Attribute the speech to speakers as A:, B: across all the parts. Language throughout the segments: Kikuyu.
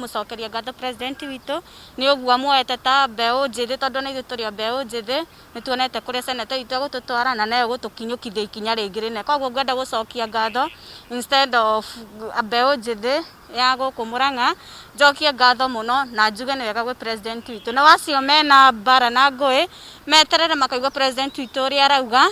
A: Kũmũcokeria ngatho president witũ nĩ ũguo amuoete ta mbeũ njĩthĩ, tondũ ona ithuĩ tũrĩ o mbeũ njĩthĩ. Nĩ tuonete kũrĩa senator witũ egũtũtwara na no egũtũkinyũkithia ikinya rĩngĩ rĩnene. Koguo ngwenda gũcokia ngatho instead of mbeũ njĩthĩ ya gũkũ Murang'a, njokie ngatho mũno na njuge nĩ wega gwĩ president witũ. Na wacio mena mbara na ngũĩ, meterere makaigua president witũ ũrĩa arauga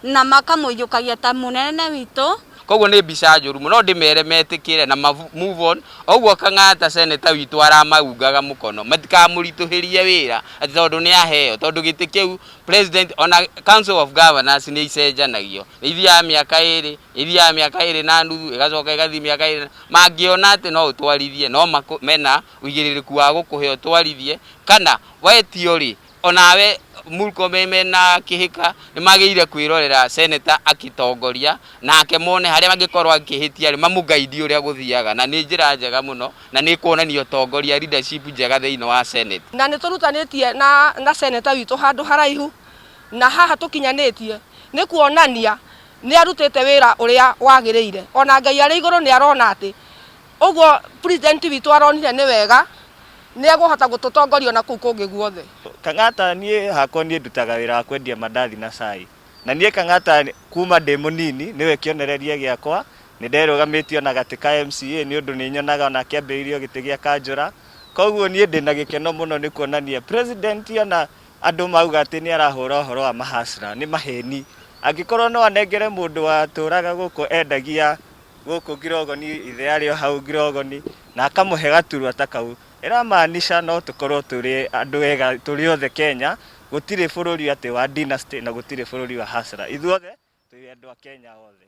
A: na makamũiyũkagia ta mũnene witũ.
B: Koguo nĩ mbica njũru mũno, ndĩmere metĩkĩre na move on. Ũguo Kang'ata senator witũ aramaungaga mũkono, matikamũritũhĩrie wĩra atĩ tondũ nĩ aheo, tondũ gĩtĩ kĩu president, ona Council of Governors nĩ icenjanagio, nĩ ithiaga mĩaka 2, ithiaga mĩaka 2.5, ĩgacoka ĩgathiĩ mĩaka 2. Mangĩona atĩ no ũtwarithie, no mena ũigĩrĩrĩku wa gũkũhe ũtwarithie, kana wetio rĩ, onawe Murkomen mena kĩhĩka nĩ magĩrĩire kwĩrorera senator akĩtongoria nake, mone harĩa angĩkorwo akĩhĩtia rĩ, mamũgaidi ũrĩa gũthiaga, na nĩ njĩra njega mũno na nĩ kuonania ũtongoria, leadership njega thĩinĩ wa Senate.
C: Na nĩ tũrutanĩtie na senator witũ handũ haraihu, na haha tũkinyanĩtie nĩ kuonania nĩ arutĩte wĩra ũrĩa wagĩrĩire. Ona Ngai arĩ igũrũ nĩ arona atĩ ũguo president witũ aronire nĩ wega, nĩ egũhota gũtũtongoria na kũu kũngĩ guothe.
D: Kang'ata, niĩ hakwa niĩ ndutaga wĩra wa kwendia mandathi na cai, na niĩ Kang'ata kuma ndĩ mũnini nĩwe kĩonereria gĩakwa. Nĩ nderũgamĩtie ona gatĩ ka MCA nĩ ũndũ nĩ nyonaga ona akĩambĩrĩirio gĩtĩ gĩa kanjũra. Koguo niĩ ndĩna gĩkeno mũno nĩ kuonania president, ona andũ mauga atĩ nĩ arahũra ũhoro wa mahasra, nĩ maheni. Angĩkorwo no anengere mũndũ watũraga gũkũ, endagia gũkũ Ngirogoni, ithe arĩ o hau Ngirogoni, na akamũhe gaturwa ta kau, ĩramaanisha no tũkorwo tũrĩ andũ ega tũrĩ othe Kenya. Gũtirĩ bũrũri atĩ wa dynasty na gũtirĩ bũrũri wa hasra, ithuothe tũrĩ andũ a Kenya othe.